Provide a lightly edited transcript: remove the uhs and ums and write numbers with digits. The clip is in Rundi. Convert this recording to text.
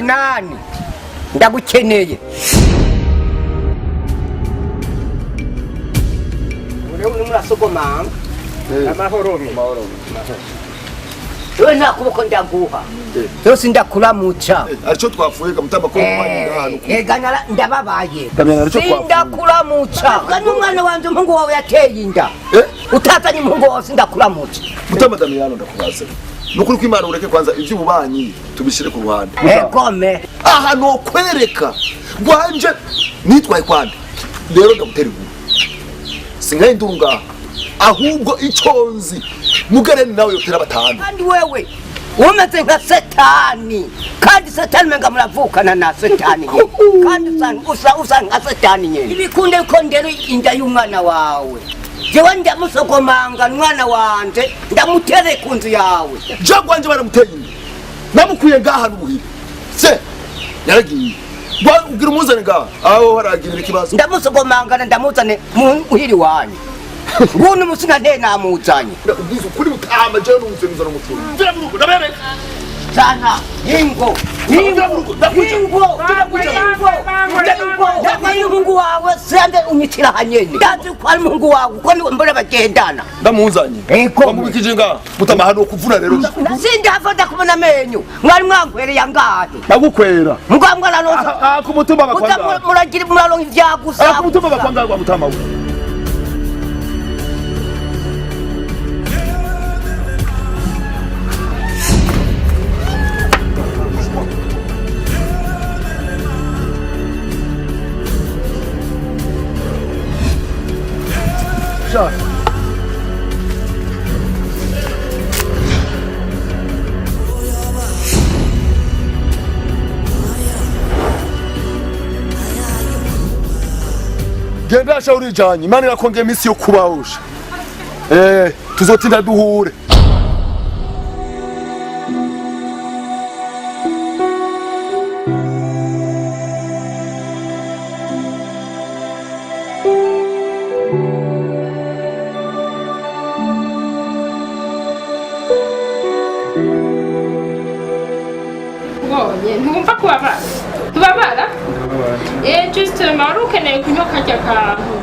Minani, ndagukeneye. Uri murasogomanga. Amahoro. Amahoro. Wewe nta kuboko ndaguha. Yose ndakuramuca. Arico twapfuye kamutama ko ahantu. Ega ndababaye. Damian, arico twapfuye. Sindakuramuca. N'umwana wanje umuhungu wawe yateye inda. Utazanye umuhungu wawe sindakuramuca. Mutama Damiano, ndakubaza. Nukuri ko Imana ureke kwanza ivy'ububanyi tubishire ku ruhande. Egome. Aha no kwereka gwanje nitwaye kwande. Rero ndagutera inkuru. Singaye induru ngaha. Ahubwo ico nzi mugereni nawe yotera batanu. Kandi wewe umeze nka setani, kandi setani menga muravukana na setani nyene. Kandi usa nka setani nyene. Ibikunde ko ndera inda y'umwana wawe, jewe ndamusogomanga umwana wanje, ndamutere ku nzu yawe. Je gwanje baramuteye inda. Namukuye ngaha n'ubuhiri. Se yaragiye. Ubwira umuzane ngaha. Aho haragirira ikibazo. Ndamusogomangana ndamuzane muhiri wanyu. Nguno umusina nte namuzanye. Ndakubwiza ukuri mutama, jewe n'umuzenguza n'umutima. Mvira mu rugo ndabereka. Sana ingo ingo Ndakwica. ingo ingo ndakwiye umuhungu wawe sande unyitira hanyene. Ndazi ko ari umuhungu wawe kuko niwe mbona bagendana. Ndamuzanye. Ego. Wamubikije ngaha. Mutama hano kuvuna rero. Sindahava ndakubona amenyo. Mwari mwankwereye angahe? Ndagukwera. Mugambwa naronse. Ah, ku mutumba Muza bakwanga. muragira muraronka ivyagusa. Ah, ku mutumba bakwanga kwa mutama we. Sha. Genda sha urijanye, Imana irakongera iminsi yo kubaho sha. Tuzotinda duhure. Ubonye ntiwumva kubabara, tubabara. Justement wari ukeneye kunywa karya kantu.